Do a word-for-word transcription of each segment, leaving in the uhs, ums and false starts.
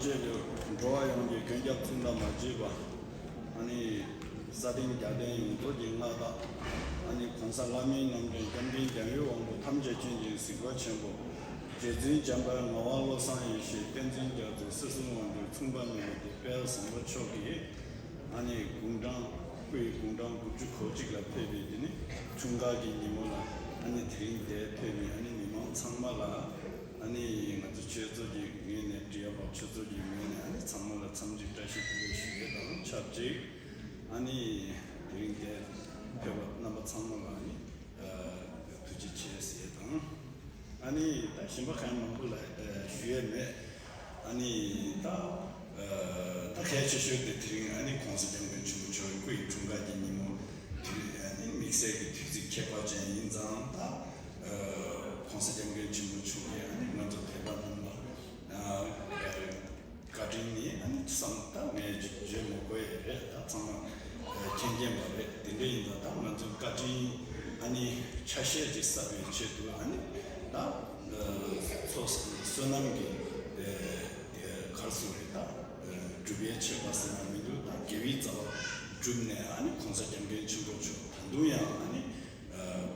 བཅས་ཀྱི་འགྲོ་བ་ཡོངས་ཀྱི་མགོན་སྐྱབས་གཙུག་ན་མ་མཆིས་པ། ཨ་ནི་ས་སྟེང་རྒྱལ་བསྟན་ཡོངས་རྫོགས་ཀྱི་མངའ་བདག་ཨ་ནི་གོང་ས་ལྷ་མིའི་རྣམ་འདྲེན་སྐྱབས་མགོན་རྒྱལ་བའི་དབང་པོ་ཐམས་ཅད་མཁྱེན་ཅིང་གཟིགས་པ་ཆེན་པོ། རྗེ་བཙུན་འཇམ་དཔལ་ངག་དབང་བློ་བཟང་ཡེ་ཤེས་བསྟན་འཛིན་རྒྱ་མཚོ་སྲིད་གསུམ་དབང་སྒྱུར་མཚུངས་པ་མེད་པ་དེ་དཔལ་བཟང་པོ་མཆོག་གིས། ཨ་ནི་དགུང་གྲངས་སྐུ་ཡི་དགུང་གྲངས་དགུ་བཅུ་གོ་གཅིག་ལ་ཕེབས་པའི་དེ་ནི་འཁྲུངས་སྐར་གྱི་ཉིན་མོ་ལ། ཨ་ནི་དེ་རིང་འདིར་ཕེབས་པའི་ཨ་ནི་མི་མང་ཚང་མ་ལ། ཨ་ནི་ང་ཚོ་ཆོས་ཚོགས་ཀྱི་ངོས་ནས་འབྲི་ཡག་པ་ཆོས་ཚོགས་ཀྱི་ངོས་ནས་ཨ་ནི་ཚང་མ་ལ་འཚམས་འདྲི་བཀྲ་ཤིས་བདེ་ལེགས་ཞུ་ཡས་དང་ཆབས་ཅིག་ཨ་ནི་དེ་རིང་འདིར་ཕེབས་པ་རྣམ་པ་ཚང་མ་ལ་ཨ་ནི་ཐུགས་རྗེ་ཆེ་ཟེར་ཡས་དང་། ཨ་ནི་ད་གཞན་པ་གང་མང་པོ་ལ་ཨ་ཞུ་ཡས་མེད། ཨ་ནི་ད་ཨ་ད་གལ་ཆེ་ཤོས་དེ་དེ་རིང་ཨ་ནི་གོང་ས་སྐྱབས་མགོན་ཆེན་པོ་མཆོག་གི་སྐུ་ཡི་འཁྲུངས་སྐར་གྱི་ཉིན་མོ་དེ་རིང་ཨ་ནི་དམིགས་བསལ་གྱི་དུས་ཚིགས་ཁྱད་པར་ཅན་ཡིན་ཙང་། ད་ཨ་གོང་ས་སྐྱབས་མགོན་ཆེན་པོ་མཆོག་གིས་ཨ་ནི་ང་ཚོ་བོད་པ་རྣམས་ལ་ཨ་བཀའ་དྲིན་ནི་ཨ་ནི་བསམ་ད་ངས་བརྗོད་མི་དགོས་ཡས་རེད། ད་ཚང་མ་མཁྱེན་མཁྱེན་པ་རེད། དེ་འདྲ་ཡིན་ཙང་ད་ང་ཚོ་བཀའ་དྲིན་ཨ་ནི་ཆ་ཤས་ཅིག་གསབ་པའི་ཆེད་དུ་ཨ་ནི་ད་ཚོགས་བསོད་ནམས་ཀྱི་གར་སོང་རེད། ད་སྒྲུབ་པའི་ཆེད་པ་ཟེར་ན་མི་འདུག་ད་དགེ་བའི་རྩ་བ་བསྒྲུབས་ནས་ཨ་ནི་གོང་ས་སྐྱབས་མགོན་ཆེན་པོ་མཆོག་ད་དུང་ཡང་ཨ་ནི།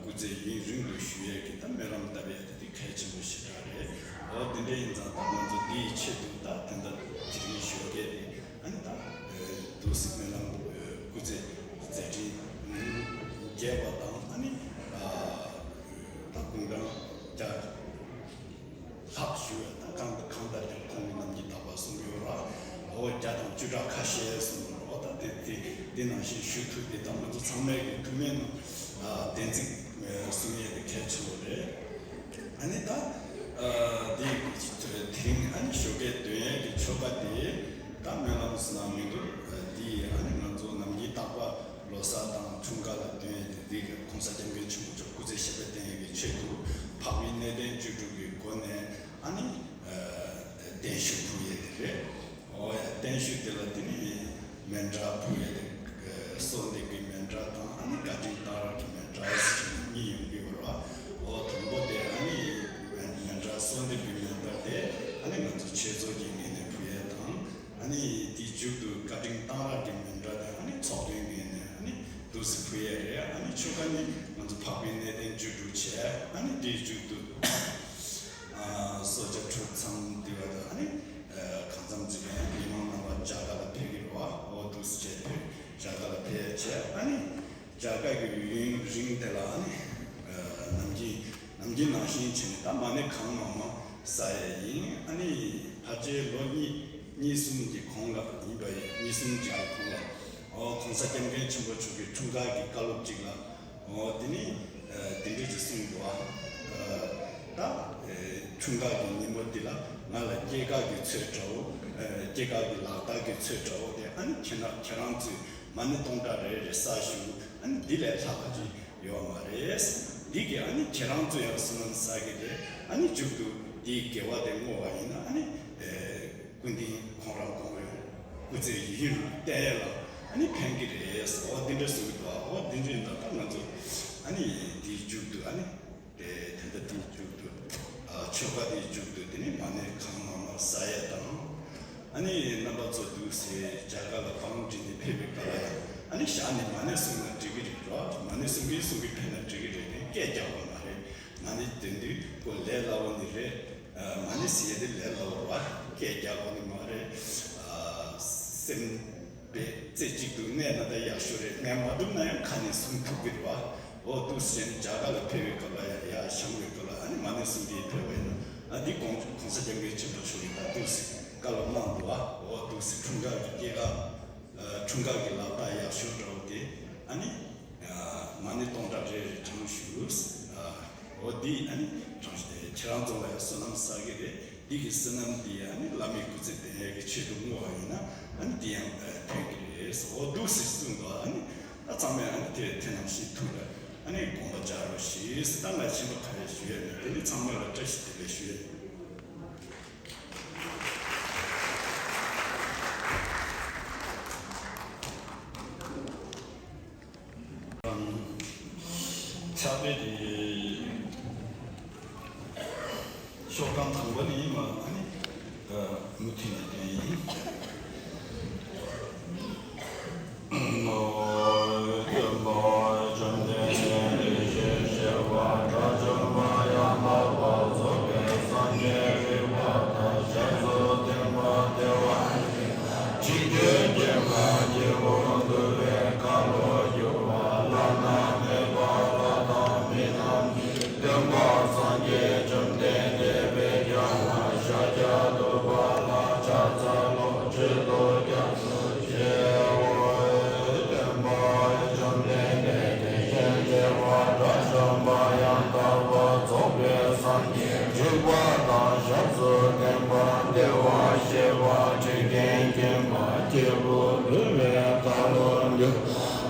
སྐུ་ཚེ་ཡུན་རིང་དུ་བཞུགས་ཡས་ཀྱི་ད་སྨོན་ལམ་བཏབ་ཡས་དེ་དེ་གལ་ཆེན་པོ་ཞེ་དྲག་རེད། འོ་དེ་འདྲ་ཡིན་ཙང་ད་ང་ཚོ་འདི་ཡི་ཆེད་དུ་ད་དེ་འདྲ་དེ་རིང་ཞོགས་ཀས་དེ་ཨ་ནི་ད་འདུག་སེ་སྨོན་ལམ་སྐུ་ཚེ་མཛད་འཕྲིན་རྒྱས་པ་དང་ཨ་ནི་ད་དགུང་གྲངས་བརྒྱ། ལྷག་ཞུ་བས་ད་གང་གང་ལྟར་ཀྱང་ཁོང་གི་ནམ་རྒྱུན་དག་པ་གསུང་གི་ཡོད་ར། འོ་བརྒྱ་དང་བཅུ་ཕྲག་ཁ་ཤས་གསུང་གི་ཡོད་ར། ད་དེ་དེ་དེ་ནང་བཞིན་ཞུ་ཐུབ་དེ་དང་ང་ཚོ་ཚང་མས་ཀྱི་ཐུགས་སྨོན་གནང་བདེན་ཚིག་གསུང་ཡས་དེ་གལ་ཆེན་པོ་རེད། ཨ་ནི་ད་དེ་དེ་རིང་ཨ་ནི་ཞོགས་ཀས་འདོན་ཡས་ཀྱི་ཆོ་ག་དེ་ད་སྨོན་ལམ་ཟེར་ན་མི་འདུག་དེ་ཨ་ནི་ང་ཚོ་ནམ་རྒྱུན་དག་པ། ལོ་གསར་དང་འཁྲུངས་སྐར་ལ་འདོན་ཡས་དེ་འདི་གོང་ས་སྐྱབས་མགོན་ཆེན་པོ་མཆོག་སྐུ་ཚེ་ཞབས་པད་བརྟན་ཡས་ཀྱི་ཆེད་དུ་འཕགས་པའི་གནས་བརྟན་བཅུ་དྲུག་གི་སྒོ་ནས་ཨ་ནི་བརྟན་བཞུགས་ཕུལ་ཡས་དེ་རེད། འོ་ཡ་བརྟན་བཞུགས་དེ་ལ་དེ་ནི་མཎྜལ་ཕུལ་ཡས་དེ་གསོལ་འདེབས་ཀྱི་མཎྜལ་དང་ཨ་ནི་བཀའ་དྲིན་གཏང་རག་གི་མཎྜལ་ཟེར་གཉིས་ཡོང་གི་ཡོད་རེད་བ། འོ་དང་པོ་དེ་ཨ་ནི་མཎྜལ་གསོལ་འདེབས་ཀྱི་མཎྜལ་དེ་ཨ་ནི་ང་ཚོ་ཆོས་ཚོགས་ཀྱི་ངོས་ནས་ཕུལ་ཡས་དང་། ཨ་ནི་དེའི་མཇུག་ཏུ་བཀའ་དྲིན་གཏང་རག་གི་མཎྜལ་དེ་ཨ་ནི་ཚོགས་དཔོན་ངོས་ནས་ཨ་ནི་འདུག་སེ་ཕུལ་ཡས་རེད། ཨ་ནི་ཆོ་ག་ནི་ང་ཚོ་འཕགས་པའི་གནས་བརྟན་བཅུ་དྲུག་བྱས། ཨ་ནི་དེའི་མཇུག་ཏུ་གསོལ་ཇ་ཁྲུས་མཚམས་འདི་བ་དང་ཨ་ནི་གང་འཚམ་ཅིག་ཡང་མི་མང་རྣམ་པ་མཇལ་ཁ་ལ་ཕེབས་ཀྱི་རེད་བ། འོ་འདུག་སེ་བྱས་ཕེབས་མཇལ་ཁ་ལ་ཕེབས་བྱས། ཨ་ནི་མཇལ་ཁ་གི་ཡུན་རིང་དེ་ལ་ཨ་ནི་ནམ་རྒྱུན་ནམ་རྒྱུན་ནང་བཞིན་བྱས་ནས་ད་མ་ཎི་གང་མང་མང་བསགས་ཡས་ཡིན། ཨ་ནི་ཕལ་ཆེར་ལོ་གཉིས་གཉིས་གསུམ་གྱི་གོང་ལ་ཡིན་པ་ཡིན། གཉིས་གསུམ་གྱི་གོང་ལ་ཨོ་གོང་ས་སྐྱབས་མགོན་ཆེན་པོ་མཆོག་གི་འཁྲུངས་སྐར་གྱི་བཀའ་སློབ་ཅིག་ལ་ཨོ་དེ་ནི་དེ་འདྲས་ཀྱི་གསུངས་འདུག་ཨ། ད་འཁྲུངས་སྐར་གྱི་ཉིན་མོ་འདི་ལ་ང་ལ་སྐྱེས་སྐར་གྱི་ཚོད་འདྲ་བོ། སྐྱེས་སྐར་གྱི་ལག་རྟགས་ཀྱི་ཚོད་འདྲ་བོ་དེ་ཨ་ནི་ཁྱེད་རང་ཁྱེད་རང་ཚོས་མ་ཎི་སྟོང་ཕྲག་རེ་རེ་བསགས་ཞུ། ཨ་ནི་འདི་ལས་ལྷག་པ་ཅིག་ཡོད་མ་རེད། འདི་གི་ཨ་ནི་ཁྱེད་རང་ཚོ་ཡང་བསོད་ནམས་བསགས་ཀྱི་རེད། ཨ་ནི་མཇུག་ཏུ་འདིའི་དགེ་བ་དེ་བསྔོ་བ་ཡིན་ན་ཨ་ནི་ཀུན་ལྡན་ཁོང་རང་གོང་བའི་སྐུ་ཚེ་ཡུན་རིང་བརྟན་ཡས་ལ་ཨ་ནི་ཕན་གྱི་རེད། འོ་འདི་འདྲ་གསུངས་འདུག་འོ་འདི་འདྲ་ཡིན་ད་ད་ང་ཚོ་ཨ་ནི་འདིའི་མཇུག་ཏུ་ཨ་ནི་དེ་ད་ལྟ་དེའི་མཇུག་ཏུ་ཆོ་ག་དེའི་མཇུག་ཏུ་དེ་ནི་མ་ཎི་གང་མང་མང་བསགས་ཡས་དང་། ཨ་ནི་རྣམ་པ་ཚོ་འདུག་སེ་མཇལ་ཁ་ལ་བང་བསྒྲིགས་ནས་ཕེབས་པའི་སྐབས་ལ་ཡང་ཨ་ནི་ཞག་ནས་མ་ཎི་གསུང་ན་འགྲིག་གི་རེད་རོ། མ་ཎི་གསུང་གིན་གསུང་གིན་ཕེབས་ན་འགྲིག་གི་རེད་དེ་སྐད་རྒྱག་དགོས་མ་རེད། མ་ཎི་འདོན་དུས་ཁོ་ལས་སླ་བོ་ནི་རེད། མ་ཎི་ཟེར་དེ་ལས་སླ་བོ་རེད་བ། སྐད་རྒྱག་དགོས་ནི་མ་རེད། སེམས་པའི་རྩེ་གཅིག་ཏུ་གནས་ན་ད་ཡག་ཤོས་རེད། གནས་མ་ཐུབ་ན་ཡང་ཁ་ནས་གསུང་ཐུབ་ཀྱི་རེད་བ། འོ་འདུག་སེ་མཇལ་ཁ་ལ་ཕེབས་པའི་སྐབས་ལ་ཡང་ཡར་བཞེངས་པའི་སྐབས་ལ་ཨ་ནི་མ་ཎི་གསུང་གིན་ཕེབས་པ་ཡིན་ན་ཨ་འདི་གོང་གོང་ས་སྐྱབས་མགོན་ཆེན་པོ་མཆོག་གིས་ད་འདུག་སེ་བཀའ་སློབ་གནང་འདུག་བ། འོ་འདུག་སེ་འཁྲུངས་སྐར་གྱི་སྐྱེས་སྐར། འཁྲུངས་སྐར་གྱི་ལག་རྟགས་ཡག་ཤོས་འདྲ་བོ་དེ་ཨ་ནི་མ་ཎི་སྟོང་ཕྲག་རེ་རེ་བགྲངས་ཞུ། འོ་འདི་ཨ་ནི་བགྲངས་ཞུ་དེ་ཁྱེད་རང་ཚོ་ལ་ཡང་བསོད་ནམས་བསགས་ཀྱི་རེད། འདི་གི་བསོད་ནམས་འདི་ཨ་ནི་བླ་མའི་སྐུ་ཚེ་བརྟན་ཡས་ཀྱི་ཆེད་དུ་བསྔོ་བ་ཡིན་ན་ཨ་ནི་འདི་ཡང་ཕན་གྱི་རེད། འོ་འདུག་སེ་གསུངས་འདུག་ཨ་ནི་ཨ་ཚང་མས་ཨ་ནི་དེ་དེ་ནང་བཞིན་ཐུགས་ལ་ཨ་ནི་དགོངས་པ་འཇགས་རོགས་ཞེས་ད་ང་ཆེན་པོ་ག་རེ་ཞུ་ཡས་མེད། དེ་ནི་ཚང་མ་ལ་བཀྲ་ཤིས་བདེ་ལེགས་ཞུ་ཡས། ཕྱག་དཔེ་དེ་ཤོག་གྲངས་དང་པོ་ནི་མ་ཨ་ནི་མུ་མཐུད་ནས་འདོན་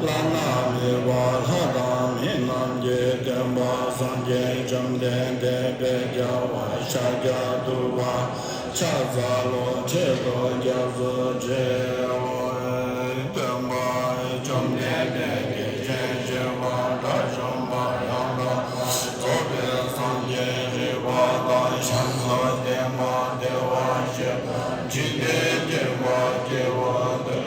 བླ་ན་མེད་པ་ལྷ་དང་མི་རྣམས་ཀྱི་སྟོན་པ་སངས་རྒྱས་བཅོམ་ལྡན་འདས་དཔལ་རྒྱལ་བ་ཤཱཀྱ་ཐུབ་པ་ཕྱག་འཚལ་ལོ། ཁྲི་ལོ་སྐྱབས་སུ་མཆིའོ། སྟོན་པ་བཅོམ་ལྡན་འདས་ཀྱི་སྤྱན་ཆེན་པོ་དགྲ་བཅོམ་པ་ཡང་དག་རྫོགས་པའི་སངས་རྒྱས་རིག་པ་དང་ཞབས་སུ་བསྟེན་པ། བདེ་བར་གཤེགས་པ་འཇིག་རྟེན་མཁྱེན་པ་སྐྱེས་བུ་ཐོབ་པའི་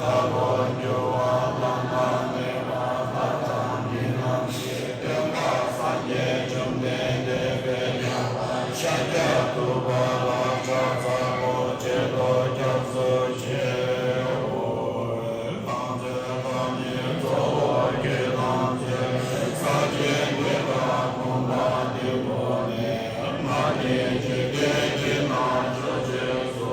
ཐབས་ལ་འགྱུར་བ་བླ་ན་མེད་པ་ལྷ་དང་མི་རྣམས་ཀྱི་སྟོན་པ་སངས་རྒྱས་བཅོམ་ལྡན་འདས་དཔལ་རྒྱལ་བ་ཤཱཀྱ་ཐུབ་པ་ལ་ཕྱག་འཚལ་ལོ། ཁྲི་ལོ་སྐྱབས་སུ་མཆིའོ། ལྷ་མཛེས་པ་ཉིད་གཙོ་བོ་ཁྱེད་དང་མཛོད། ས་སྐྱའི་དགེ་དགའ་བུམ་པ་འདི་ལུ་གནས། མ་སྐྱེས་འཇིག་རྟེན་གྱི་ནང་ཆོས་ཅན་སུ།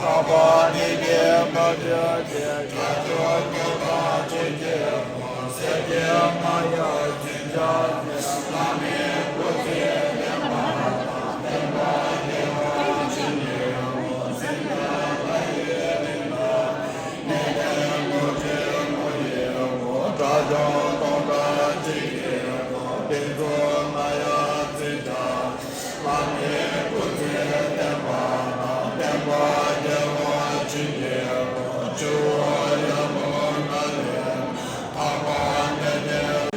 འཕགས་པ་ནི་སྐྱེ་མ་བྱ་ཞེས། བྱ་སྤྱོད་ཀུན་དང་ཆོས་ཀྱི་སྒོ་སེམས་བསྐྱེད་མ་ཡང་འཛིན་བྱ་ཞེས། བླ་མའི་སྐུ་ཚེ་བརྟན་པ་དང་། བསྟན་པ་རྒྱས་པ་བྱིན་གྱིས་རློབས། སེམས་ཅན་ལྷ་ཡི་མིག་ལྟར་གནས་བརྟན་དངོས་གྲུབ་མོ་ཡི་མགོན། དགྲ་བཅོམ་སྟོང་གྲོགས་ཆོས་ཀྱི་སྒོ་ཕུན་ཚོགས་ལ་ཡང་འཛིན་བྱ། བླ་མའི་སྐུ་ཚེ་བརྟན་པ་དང་། བསྟན་པ་རྒྱས་པ་བྱིན་གྱིས་རློབས། ཆུ་བོ་ཡར་མོ་ན་ལས་འཕགས་པ་གནས་བརྟན།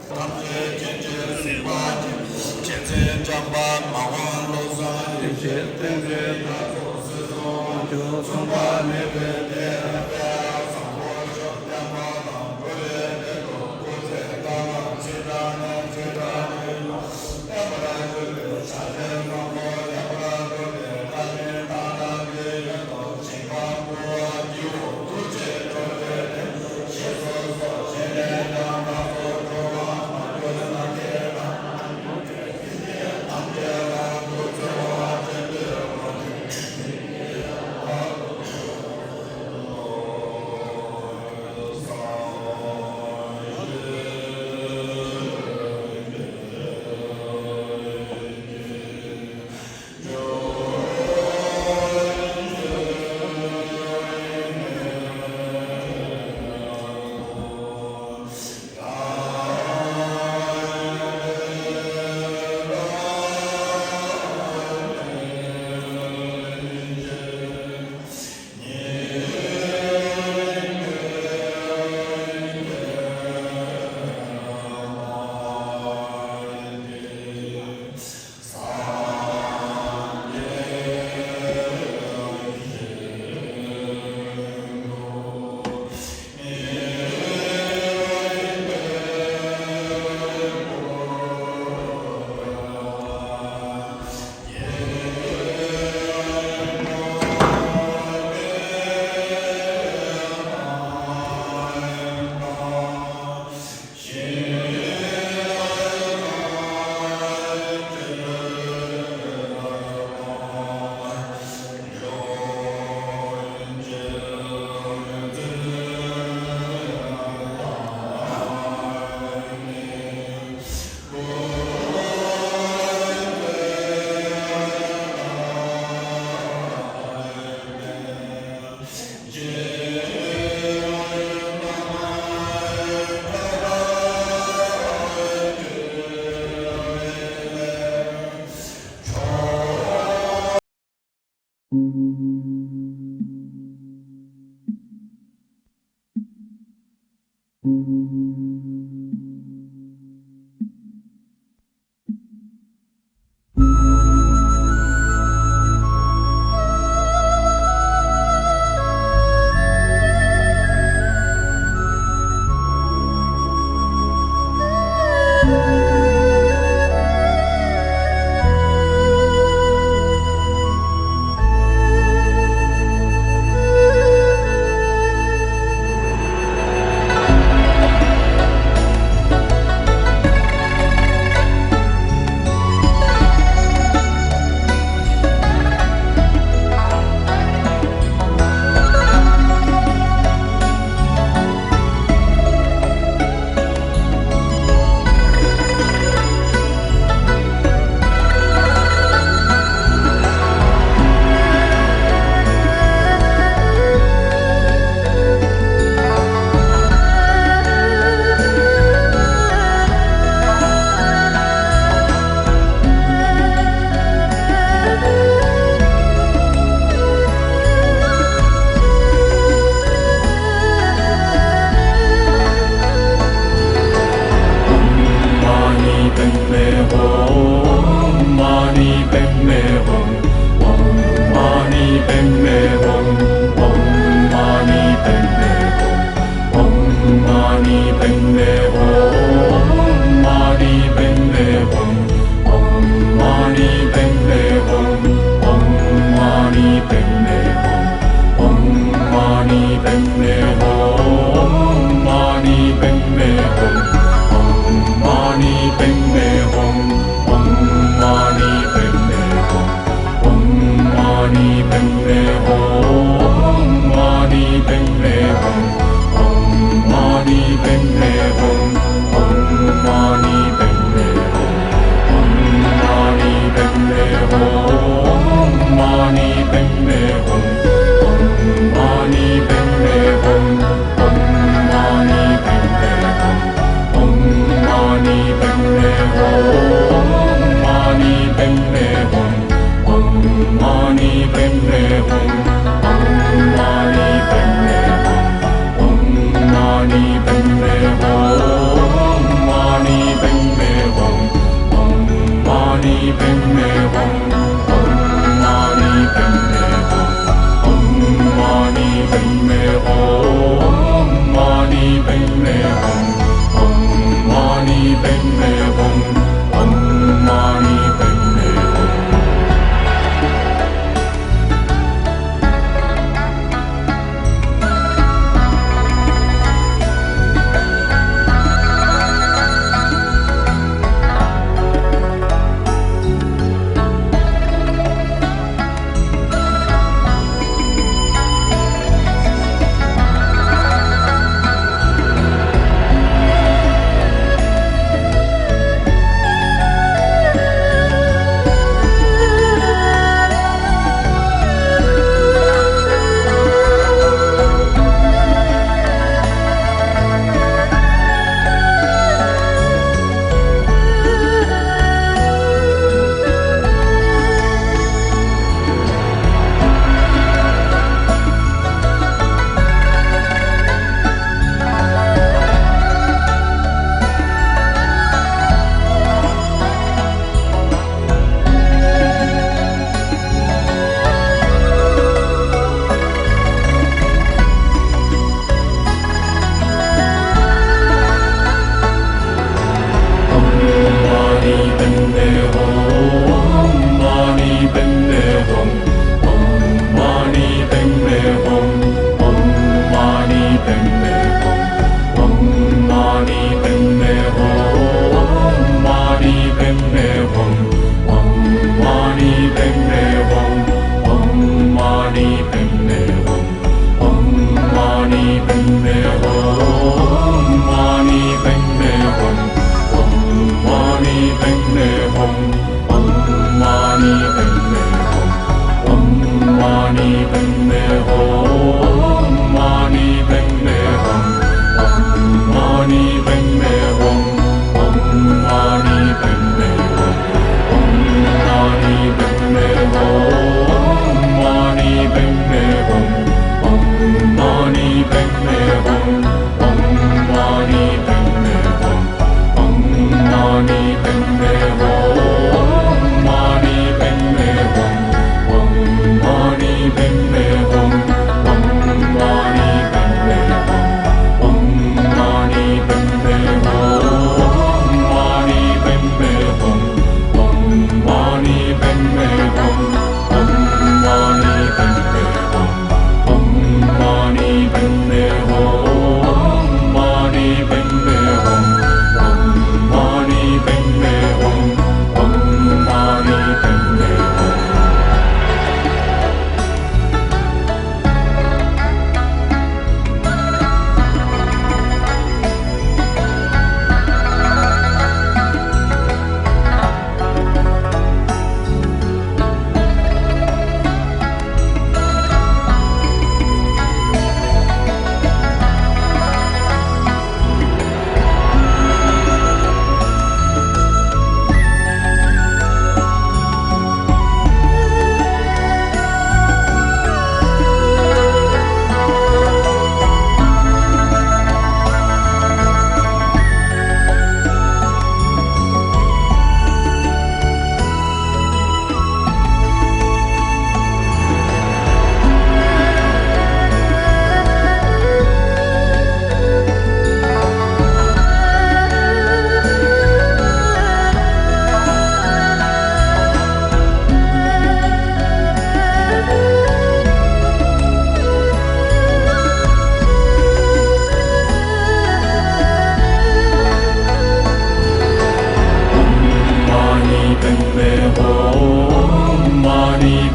ཐམས་ཅད་མཁྱེན་ཅིང་གཟིགས་པ་ཉིད། མཁྱེན་བརྩེ་འཇམ་དཔལ་མ་འོངས་བློ་བཟང་ཡེ་ཤེས། བསྟན་འཛིན་རྒྱ་མཚོ་སྲིད་གསུམ་མཆོག་མཚུངས་པ་མེད་པའི་གཏེར། དཔལ་བཟང་པོ་མཆོག་བསྟན་པ་དང་ཀུན་ལེགས་གཏེར་སྟོན་སྐུ་ཚེ་རྟ་གླང་ཆེ་དགྲ་ནས་ཆེ་དགྲ་ནས།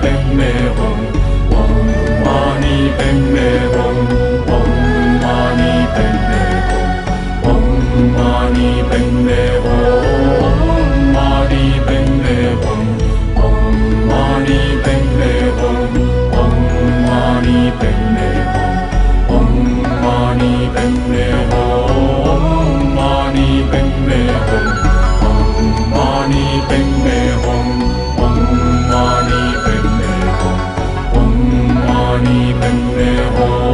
padme hum. Om mani padme hum. Om mani padme hum. Om mani padme hum. Om mani padme hum. Om mani padme hum. Om mani padme hum. Om mani padme hum. Om mani padme hum. Om mani padme hum. Om mani padme hum. Om mani padme hum.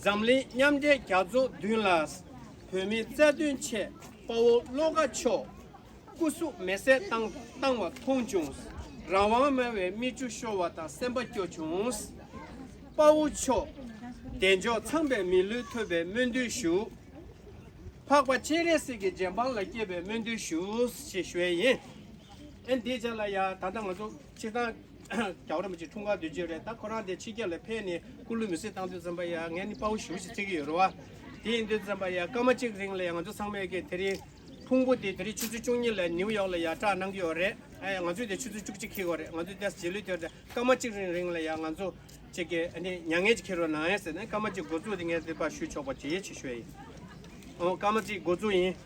འཛམ་གླིང་མཉམ་འབྲེལ་རྒྱལ་ཚོགས་མདུན་ལ། བོད་མིའི་རྩ་དོན་ཆེད་དཔའ་བོ་བློ་དགའ་མཆོག་སྐུ་གཟུགས་མེ་བསྲེགས་བཏང་བཏང་བ་མཐོང་བྱུང་། རང་དབང་མེད་པའི་མིག་ཆུ་ཤོར་བ་དང་སེམས་པ་སྐྱོ་བྱུང་། དཔའ་བོ་མཆོག་བདེ་མཆོག་ཚངས་པའི་མི་ལུས་ཐོབ་པའི་སྨོན་འདུན་ཞུ། འཕགས་པ་སྤྱན་རས་གཟིགས་ཀྱི་རྗེས་འབངས་ལ་སྐྱེས་པའི་སྨོན་འདུན་ཞུ་ཞེས་ཞུ་ཡས་ཡིན། ཨེ་འདི་རྗེས་ལ་ཡ་ད་ལྟ་ང་ཚོ་སྤྱིར་བཏང་རྒྱལ་བ་རིན་པོ་ཆེ་འཁྲུངས་སྐར་དུས་ཆེན་རེད། ད་ཁོ་རང་དེ་ཕྱི་རྒྱལ་ལ་ཕེབས་ནས་སྐུ་ལུས་མེ་བསྲེགས་བཏང་དུས་ཙམ་པ་ཡ་ངས་ནི་དཔའ་བོ་ཞེ་པོ་ཞིག་བརྩི་གི་ཡོད་རེད་བ། དེ་ཡིན་དུས་ཙམ་པ་ཡ་སྐར་མ་གཅིག་རིང་ལ་ཡ་ང་ཚོ་ཚང་མས་ཀྱི་དེ་རིང་ཕུང་པོ་དེ་དེ་རིང་ཆུ་ཚོད་བཅུ་གཉིས་ལ་ནིའུ་ཡོག་ལ་ཡ་བསྲེག་གནང་གི་ཡོད་རེད། ཨེ་ང་ཚོས་དེ་ཆུ་ཚོད་བཅུ་གཅིག་འཁེལ་གི་ཡོད་རེད། ང་ཚོས་དེ་རྗེས་ལུས་དེ་རེད། སྐར་མ་གཅིག་རིང་རིང་ལ་ཡ་ང་ཚོ་གཅིག་གི་ཨ་ནི་མྱ་ངན་ཅིག་འཁྱེར་རོགས་གནང་ཡ་ཟེར་ནས་སྐར་མ་གཅིག་འགོ་འཛུགས་དེ་ངས་དེ་ཕར་ཞུས་ཆོག་པ་བྱེད་ཡས་ཅིག་ཞུ་ཡ་ཡིན། འོ་སྐར་མ་གཅིག་འགོ་འཛུགས་ཡིན།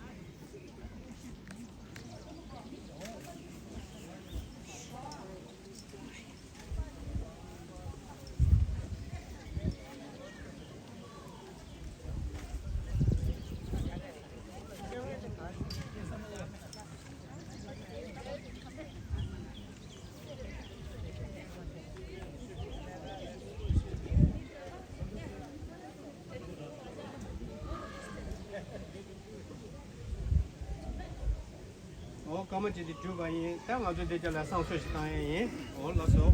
འོ་སྐར་མ་གཅིག་དེ་གྲུབ་པ་ཡིན། ད་ང་ཚོ་འདི་རྒྱབ་ལ་བསང་གསོལ་ཞིག་བཏང་ཡས་ཡིན། འོ་ལགས་སོ།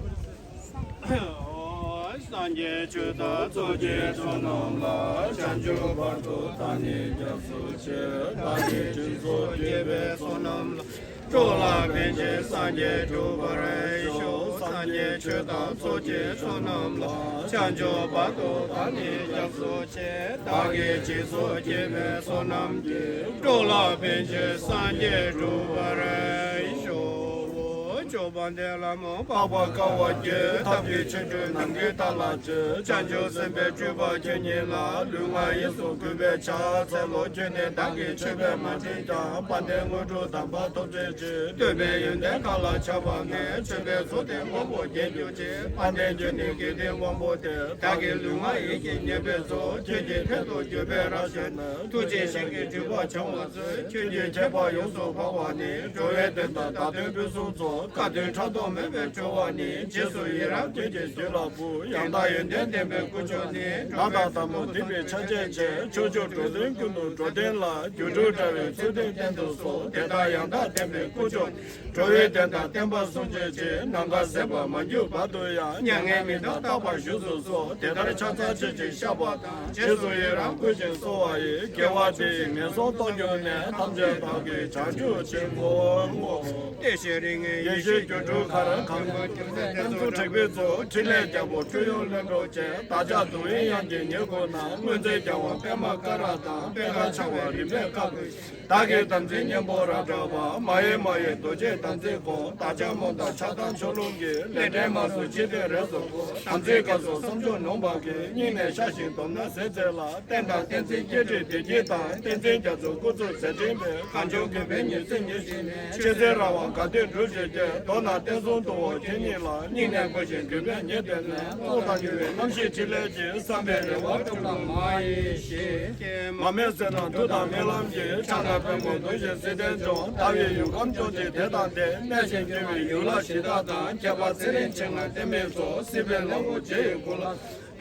འོ་སངས་རྒྱས་ཆོས་དང་ཚོགས་ཀྱི་མཆོག་རྣམས་ལ། བྱང་ཆུབ་བར་དུ་བདག་ནི་སྐྱབས་སུ་མཆི། བདག་གིས་སྦྱིན་སོགས་བགྱིས་པའི་བསོད་ནམས་ལ། འགྲོ་ལ་ཕན་ཕྱིར་སངས་རྒྱས་འགྲུབ་པར་ཤོག་སངས་རྒྱས་ཆོས་དང་ཚོགས་ཀྱི་མཆོག་རྣམས་ལ། བྱང་ཆུབ་བར་དུ་བདག་ནི་སྐྱབས་སུ་མཆི། བདག་གིས་སྦྱིན་སོགས་བགྱིས་པའི་བསོད་ནམས་ཀྱིས། འགྲོ་ལ་ཕན་ཕྱིར་སངས་རྒྱས་འགྲུབ་པར་ཤོག་ཅོག་པན་དེ་ལ་མོ་འཕགས་པ་དཀའ་བ་སྤྱད། ཐབས་ཀྱི་ཆོ་འཕྲུལ་ནམ་མཁའི་མཐའ་ལ་སྤྱད། བྱང་ཆུབ་སེམས་དཔའི་སྤྲུལ་པ་ཁྱོད་ཉིད་ལ། ལུས་ངག་ཡིད་གསུམ་གུས་པས་ཕྱག་འཚལ་ལོ། ཁྱོད་ནི་བདག་གི་མཆོད་པས་མ་དྲིས་ཀྱང་། དཔལ་ལྡན་དངོས་གྲུབ་དམ་པ་ཐོབ་བྱའི་ཕྱིར། འདོད་པའི་ཡོན་ཏན་གང་ལ་ཆགས་པ་མེད། མཆོད་པའི་ཚོགས་དེ་མངོན་པོར་རྒྱས་གྱུར་ཅིག་དཔལ་ལྡན་ཁྱོད་ནི་དགེ་འདུན་དབང་པོ་སྟེ། བདག་གི་ལུས་ངག་ཡིད་ཀྱི་ཉེས་པའི་ཚོགས། ཁྱོད་ཀྱིས་ཐད་དུ་གྱུར་པའི་རབ་བཤགས་ནས། ཐུགས་རྗེས་གཞན་གྱི་སྒྲིབ་པ་སྦྱང་བར་མཛོད། ཁྱོད་ཀྱི་མཁྱེན་པ་ཡོངས་སུ་འཕགས་པ་ནི། འགྲོ་བའི་དོན་དང་བདག་དོན་ཕུན་སུམ་ཚོགས། དཀའ་སྡུག་ཕྲག་དོག་མེད་པར་སྒྲོལ་བ་ནི། རྗེས་སུ་ཡི་རང་ཁྱོད་ཀྱི་རྒྱུད་ལ་ཕུལ། ཡང་དག་ཡོན་ཏན་ལྡན་པའི་སྐུ་མཆོག་ནི། ལྷ་དང་ལྷ་མོ་འདུས་པའི་ཕྱག་རྒྱའི་ཕྱིར། ཕྱོགས་བཅུ་འགྲོ་དོན་ཀུན་ཏུ་འགྲོ་དོན་ལ། སྒྱུ་འཕྲུལ་དྲ་བའི་ཚུལ་ཁྲིམས་བསྟན་དུ་གསོལ། དེ་ལྟར་ཡང་དག་ལྡན་པའི་སྐུ་མཆོག་ནི། འགྲོ་བའི་དོན་དང་བསྟན་པ་སྲུང་བྱའི་ཕྱིར། ནམ་མཁའ་ཟད་པར་མ་གྱུར་བར་དུ་ཡང་། མྱ་ངན་མི་འདའ་རྟག་པར་བཞུགས་སུ་གསོལ། དེ་ལྟར་ཕྱག་འཚལ་ཆོས་ཀྱི་ཞགས་པ་དང་། རྗེས་སུ་ཡི་རང་བསྐུལ་ཞིང་གསོལ་བ་ཡི། དགེ་བ་འདི་ཡིས་ངན་སོང་རྟོག་གྱུར་ནས། ཐམས་ཅད་བདག་གིས་བྱང་ཆུབ་ཅིང་བསྔོ། བསྔོ། བདེ་གཤེགས་རིགས་ལྔའི་ཡེ་ཤེས་སྒྱུ་འཕྲུལ་འཁར། གང་བ་ཀུན་ནས་རྟེན་གཙོ་དྲེགས་པའི་གཙུག། ཕྲིན་ལས་རྒྱལ་པོ་སྤྲུལ་གཡོ་བློན་གྲོགས་བཅས། བདག་ཅག་གདུང་བའི་དབྱངས་ཀྱིས་ཉེར་མཁོ་ན། སྔོན་ཚེ་རྒྱལ་བ་པདྨ་ཀ་ར་དང་། པད་དཀར་ཕྱར་བ་རིམ་པས་བཀའ་བསྒོས། བདག་གི་དམ་ཚིག་གཉེན་པོ་རབ་བསྒྲགས་པ། མ་གཡེལ་མ་གཡེལ་རྡོ་རྗེའི་དམ་ཚིག་སྒོམ། བདག་ཅག་རྨོངས་དང་ཆགས་སྡང་ཕྱོགས་ལྷུང་གིས། ལས་འབྲས་མ་བཟུང་འཆི་བདུད་རེས་སུ་འཁོར། དམ་ཚིག་བཀའ་སྲུང་བསམ་སྦྱོར་ནོངས་པ་གིས། སྙིང་ནས་བཤགས་ཤིང་སྡོམ་ན་ཟད་འཚོལ་ལ། རྟེན་དང་བསྟན་འཛིན་བསྐྱེད་སྒྲིབ་བདེ་སྐྱིད་དང་། བསྟན་འཛིན་རྒྱ་མཚོའི་སྐུ་གཟུགས་མཛད་འཕྲིན་སྤེལ། གང་བྱུང་གུས་པས་ཉིན་མཚན་ཉིན་བཞིན་ནས། ཆོས་སྲིད་རང་དབང་ག་དུས་འགྲུབ་ཅིང་སྐྱེ། མདོར་ན་བསྟན་སྲུང་ཐུ་བོ་ཁྱེད་ཉིད་ལ། སྙིང་ནས་གུས་ཤིང་གུས་པས་ཉེ་དུ་ནས། བློ་དང་འགྱུར་བའི་རྣམ་ཤེས་ཕྲིན་ལས་ཀྱིས། བསམ་པའི་རེ་བ་འགྲུབ་ལ་མ་ཡེངས་ཤིག་མ་སྨད་བརྩེ་དང་མཐུ་དང་སྨོན་ལམ་གྱིས། ཕྱག་ན་པདྨོ་བརྡུང་ཞིང་བསིལ་ལྡན་འབྱུང་། ཟླ་བའི་ཡུལ་ཁམས་སྐྱོང་ཅིང་དེ་དང་ལྡན། གནས་ཤིང་སྐྱོང་བའི་ཡུལ་ལྷ་གཞི་བདག་དང་། ཁྱད་པར་ཚེ་རིང་ཕྱེད་ལྔ་བསྟན་པའི་ཚོགས། སྲིད་པའི་ལྷ་སྐུ་རྗེ་ཡི་སྐུ་ལ།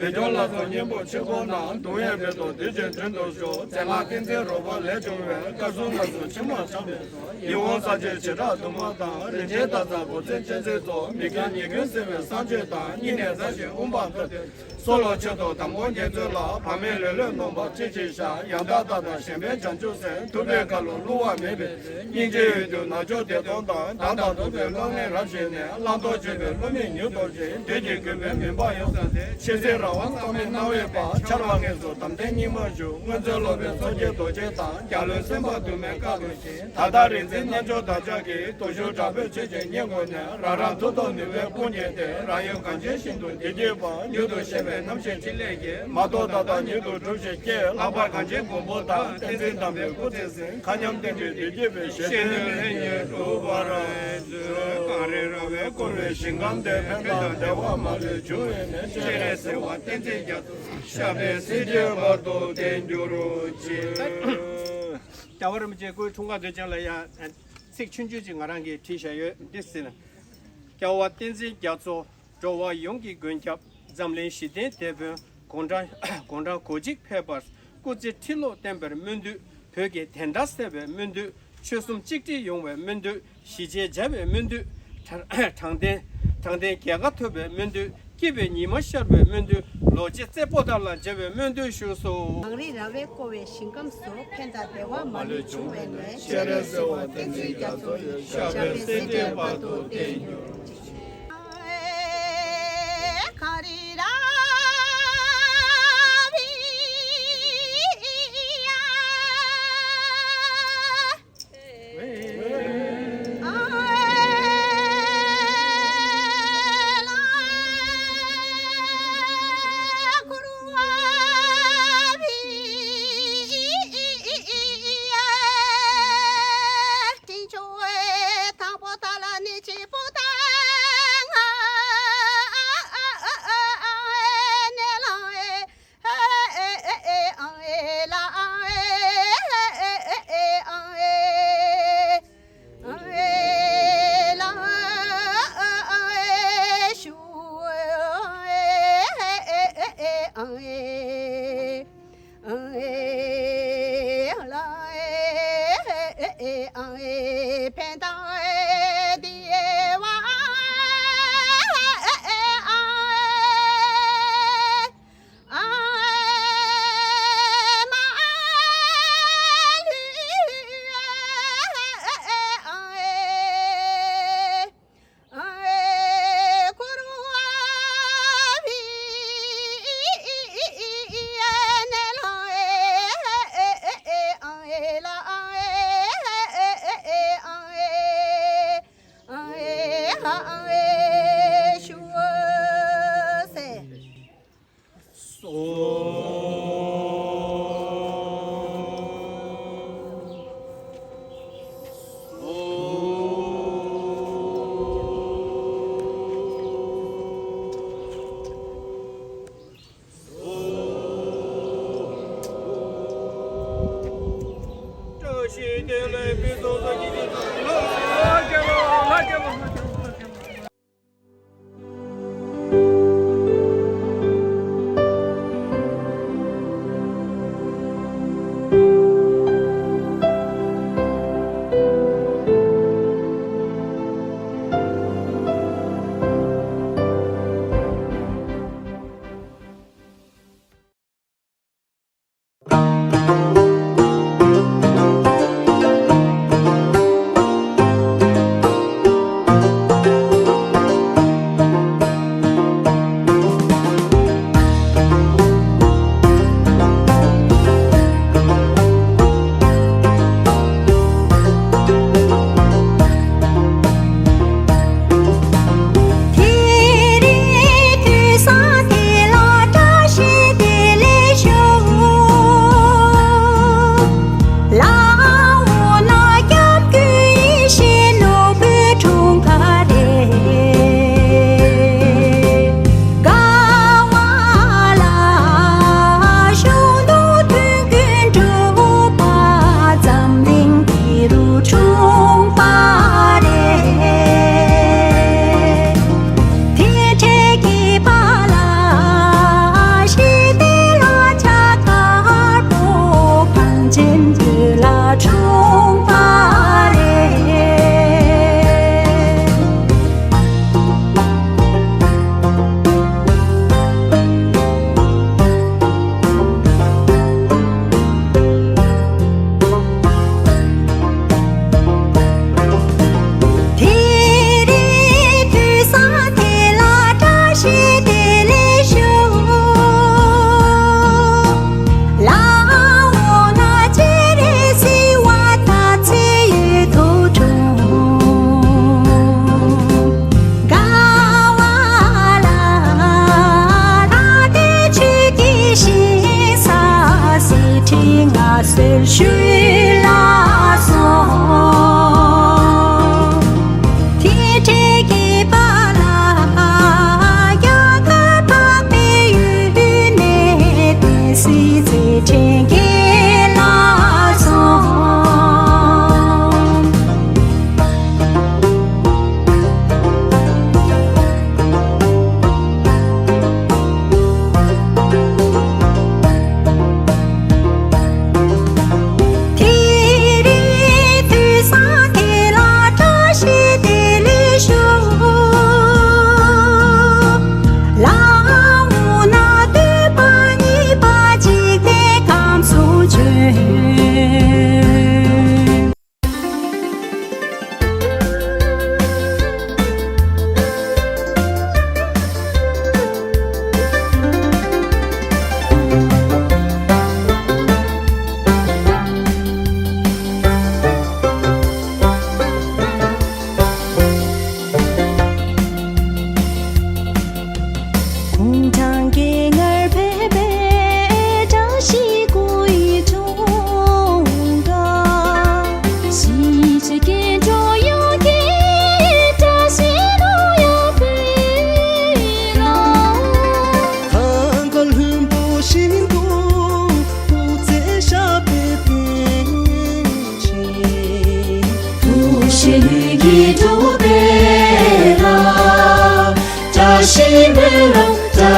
བོད་སྐྱོང་ལ་སོགས་སྙིང་པོ་ཆེན་པོ་རྣམས། གདུང་བས་འབུལ་དུ་དུས་རྒྱུན་མགྲོན་དུ་ཞུགས། རྩེ་ལྔ་བསྟན་འཛིན་རོལ་པ་ལས་བྱུང་བའི། བཀའ་སྲུང་ལ་སོགས་ཕྱི་མ་འཆམ་པའི་ཚོགས། ཡིད་འོང་ས་གཅོད་བྱེ་བྲག་དུ་མ་དང་། རིན་ཆེན་སྟག་ཚང་གོ་མཚོན་ཅན་གཟིགས་སོགས། མི་མཁས་ཉེས་ཀུན་སེལ་བའི་བསང་མཆོད་དང་། སྙིང་ནས་མཛའ་ཞིང་དབུ་འཕང་མཐོ་སྟེ། སྲོག་ལ་མཆོད་དོ་དམ་སྐོང་རྒྱལ་མཚན་ལ། བག་མེད་ལེ་ལོས་ནོངས་པ་ཅི་མཆིས་བྱ། ཡང་དག་ལྟ་དང་ཞེན་པས་བྱང་ཆུབ་སེམས། ཐུབ་པའི་བཀའ་ལུང་བསླུ་བ་མེད་པའི་ཚུལ། སྙིང་རྗེའི་འོད་དུ་ནག་ཕྱོགས་བདེ་སྟོང་དང་། སྡང་དང་སྡུག་པའི་གློ་ངན་རབ་ཞི་ནས། བླང་དོར་གཅོད་པའི་བསླུ་མེད་མྱུར་དོར་ཞིང་། བདུད་ཀྱི་རྒོད་པའི་མུན་པ་ཡོངས་བསལ་ཏེ། ཆོས་སྲིད་རང་དབང་རྩ་མེད་སྣང་བའི་དཔལ། འཆར་བ་དངོས་སུ་དམ་ལྡན་སྙིགས་མར་ཞུགས། སྔོན་ཚེ་སློབ་དཔོན་མཚོ་སྐྱེས་རྡོ་རྗེ་དང་། རྒྱལ་བློན་སེམས་དཔའ་དུ་མའི་བཀའ་བློ་ད་ལྟ་རིག་འཛིན་རྣལ་འབྱོར་བདག་ཅག་གིས། དུག་ཤོག་དྲག་པོས་ཆོས་ཀྱི་སྙིང་ཁུང་ནས། རང་རང་མཐུ་སྟོབས་ནུས་པས་དཔུང་བསྐྱེད་དེ། རང་ཡུལ་གངས་ཅན་ཞིང་དུ་བདེ་སྐྱིད་པ། མྱུར་དུ་གཤེགས་པའི་རྣམ་ཤེས་ཕྲིན་ལས་ཀྱིས། མ་རྟོགས་མཐའ་དག་མྱུར་དུ་འགྲུབ་ཕྱིར་བསྐྱེད། ལྷག་པར་གངས་ཅན་མགོན་པོ་དང་། བསྟན་འཛིན་དམ་པའི་སྐུ་ཚེ་བསྲིང་། མཁའ་མཉམ་རྟེན་འབྲེལ་བདེ་སྐྱིད་པའི་ཞལ་བསྟན་ནས། གངས་རི་ར་བས་བསྐོར་བའི་ཞིང་ཁམས་འདིར། ཕན་དང་བདེ་བ་མ་ལུས་འབྱུང་བའི་གནས། སྤྱན་རས་གཟིགས་དབང་བསྟན་འཛིན་རྒྱ་མཚོ། ཞབས་པད་སྲིད་རྒྱས་བར་དུ་བརྟན་གྱུར་ཅིག་རྒྱལ་བ་རིན་པོ་ཆེ་སྐུའི་འཁྲུངས་སྐར་དུས་ཆེན་ལ་ཡང་ཚིག་ཆུང་ཆུང་ཅིག་ང་རང་གིས་བྲིས་བཞག་ཡོད། འདི་ཟེར་ན། རྒྱལ་བ་བསྟན་འཛིན་རྒྱ་མཚོ། འགྲོ་བ་ཡོངས་ཀྱི་མགོན་སྐྱབས། འཛམ་གླིང་ཞི་བདེའི་དེད་དཔོན། དགུང་གྲངས་དགུང་གྲངས་གོ་གཅིག་ཕེབས་པར་སྐུ་ཚེ་ཁྲི་ལོ་བརྟན་པའི་སྨོན་འདུན། བོད་ཀྱི་བདེན་མཐའ་གསལ་བའི་སྨོན་འདུན། ཆོལ་གསུམ་གཅིག་སྒྲིལ་ཡོང་བའི་སྨོན་འདུན། ཞི་བྱེད་བྱ་བའི་སྨོན་འདུན། དྲང་དྲང་བདེན་དྲང་བདེན་རྒྱལ་ཁ་ཐོབ་པའི་སྨོན་འདུན། སྐྱིད་པའི་ཉི་མ་ཤར་བའི་སྨོན་འདུན། ལོ་བརྒྱ་རྩེ་པོ་ཏཱ་ལ་མཇལ་བའི་སྨོན་འདུན་ཞུས་སོ། གངས་རི་ར་བས་བསྐོར་བའི་ཞིང་ཁམས་སུ། ཕན་དང་བདེ་བ་མ་ལུས་འབྱུང་བའི་གནས། སྤྱན་རས་གཟིགས་དབང་བསྟན་འཛིན་རྒྱ་མཚོ་ཡི། ཞབས་པད་སྲིད་མཐའི་བར་དུ་བརྟན་གྱུར་ཅིག། གངས་རི་ར་བས།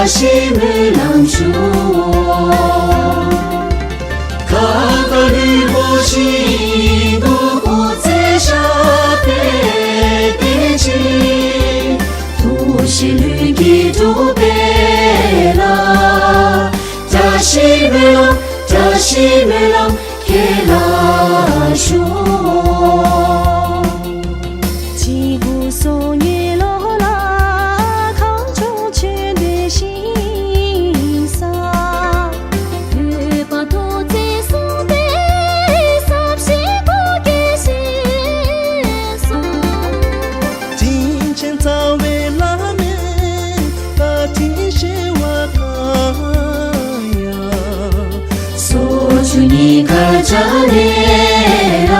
ཞིག་སྨོན་ལམ་ཞུ། གང་ག་ལུས་པོ་བཞིན་དུ་སྐུ་ཚེ་ཞབས་པད་བརྟན་ཅིང་། ཐུགས་བཞེད་ལྷུན་གྱིས་གྲུབ་པའི་ལམ། བཀྲ་ཤིས་སྨོན་ལམ། བཀྲ་ཤིས་སྨོན་ལམ་ཁྱེད་ལ་ཞུ། གཅིག་དགུ་སོ་གཉིས་ལོ་ལ་གངས་ལྗོངས་ཆོས་ལྡན་ཞིང་ས། བོད་པ་ཐོག་བརྩེགས་གསུམ་པའི་ཟབ་ཞི་སྐུ་སྐྱེ་ཞིང་ས། དྲིན་ཅན་རྩ་བའི་བླ་མའི་བཀའ་དྲིན་ཆེ་བ་གང་ཡང་། སོ་བཅུ་གཉིས་ཀ་བཅར་ནས་ལ།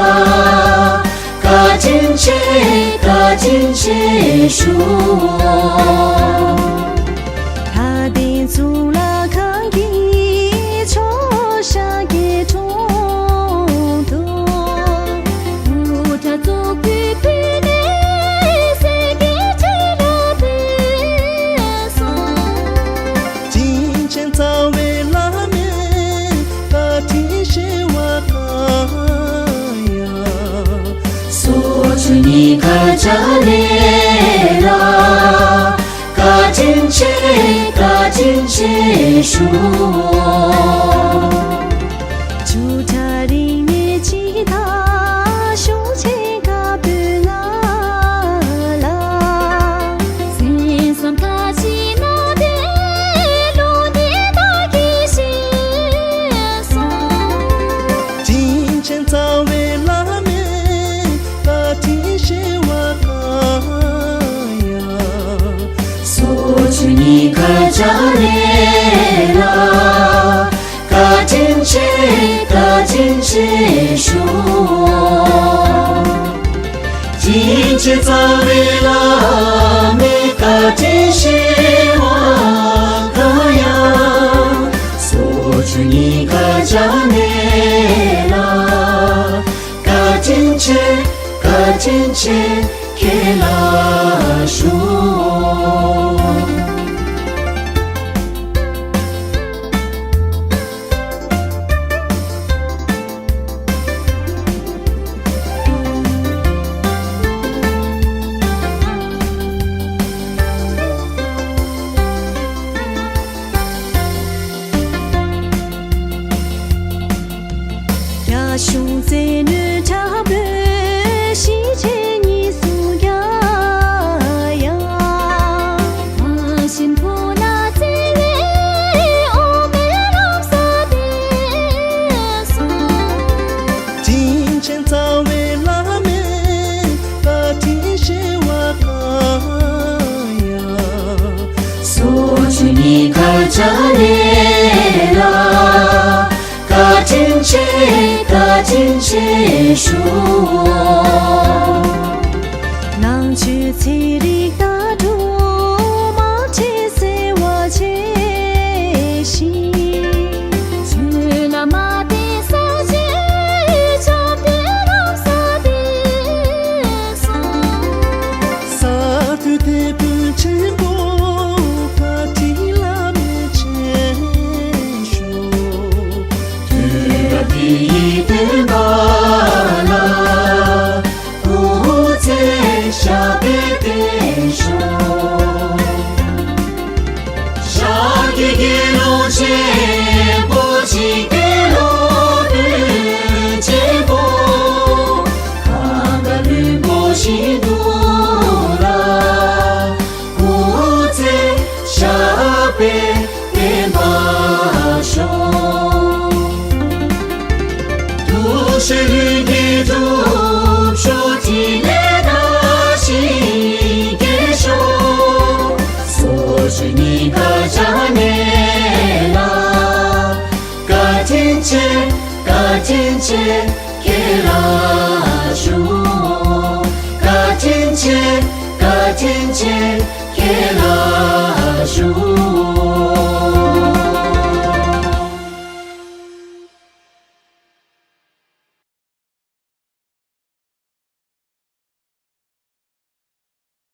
བཀའ་དྲིན་ཆེ། བཀའ་དྲིན་ཆེ་ཞུ། ལྷ་ལྡན་གཙུག་ལག་ཁང་གི་ཕྱོགས་ཤར་གྱི་དྲུང་དུ། དབུ་སྐྲ་བཙུགས་པའི་ཕུལ་ནས་སེང་གེ་ཁྲི་ལ་བསྟིམ་སོང་། དྲིན་ཅན་རྩ་བའི་བླ་མའི་བཀའ་དྲིན་ཆེ་བ་གང་ཡང་། སོ་བཅུ་གཉིས་ཀ་བཅར་ནས་ལ། བཀའ་དྲིན་ཆེ། བཀའ་དྲིན་ཆེ་ཞུ། བཅུ་ཕྲག་རིང་ནས་ཇི་ལྟར་ཤུགས་ཆེན་དཀར་པོའི་ངང་ལ། གསན་བསམ་ཁ་ཅིག་ན་དེ་ལུང་བསྟན་བདག་གིས་ཤེས་སོང་། དྲིན་ཅན་རྩ་བའི་བླ་མའི་བཀའ་དྲིན་ཆེ་བ་གང་ཡང་། སོ་བཅུ་གཉིས་ཀ་བཅར་ནས་ལ། བཀའ་དྲིན་ཆེ། བཀའ་དྲིན་ཆེ་ཞུ། དྲིན་ཅན་རྩ་བའི་བླ་མའི་བཀའ་དྲིན་ཆེ་བ་གང་ཡང་། སོ་བཅུ་གཉིས་ཀ་བཅར་ནས་ལ། བཀའ་དྲིན་ཆེ། བཀའ་དྲིན་ཆེ་ཁྱེད་ལ་ཞུ། རྒྱ་གཞུང་བཙན་གནོན་དྲག་པོས་གཞིས་བྱེས་གཉིས་སུ་རྒྱ་ཡང་། མ་གཞི་ཕོ་ལ་བཙན་གནོན་འོ་མའི་ལམ་ས་བསྟན་སོང་། དྲིན་ཅན་རྩ་བའི་བླ་མའི་བཀའ་དྲིན་ཆེ་བ་གང་ཡང་། སོ་བཅུ་གཉིས་ཀ་བཅར་ནས་ལ། བཀའ་དྲིན་ཆེ། བཀའ་དྲིན་ཆེ་ཞུ། ནང་ཆོས་ཚན་རིག་ལྟ་གྲུབ་དམངས་ཁྲོད་བརྩེ་བ་ཆེ་ཞིང་། ཆོས་ལ་མ་བརྟེན་ས་ཆའི་བྱམས་པའི་ལམ་ས་བསྟན་སོང་། ས་དུས་དེད་དཔོན་ཆེན་པོ་བཀའ་དྲིན་བླ་མའི་ཆེ་ཞུ། དུས་རབས་འདི་ཡི་བསྟན་པ་ལ། སྐུ་ཚེ་ཞབས་པད་བརྟན་ཤོག། ཤཱཀྱའི་དགེ་སློང་ཆེན་པོ་འཇིག་རྟེན་སློབ་དཔོན་ཆེན་པོ། གང་ག་ལུས་པོ་བཞིན་དུ་ལ། སྐུ་ཚེ་ཞབས་པད་བརྟན་པར་ཤོག། ཐུགས་བཞེད་ལྷུན་གྱིས་གྲུབ་ཤོག། ཕྲིན་ལས་དར་ཞིང་རྒྱས་ཤོག། སོ་བཅུ་གཉིས་ཀ་བཅར་ནས་ལ། བཀའ་དྲིན་ཆེ། བཀའ་དྲིན་ཆེ་ཁྱེད་ལ་ཞུ། བཀའ་དྲིན་ཆེ། བཀའ་དྲིན་ཆེ་ཁྱེད་ལ་ཞུ།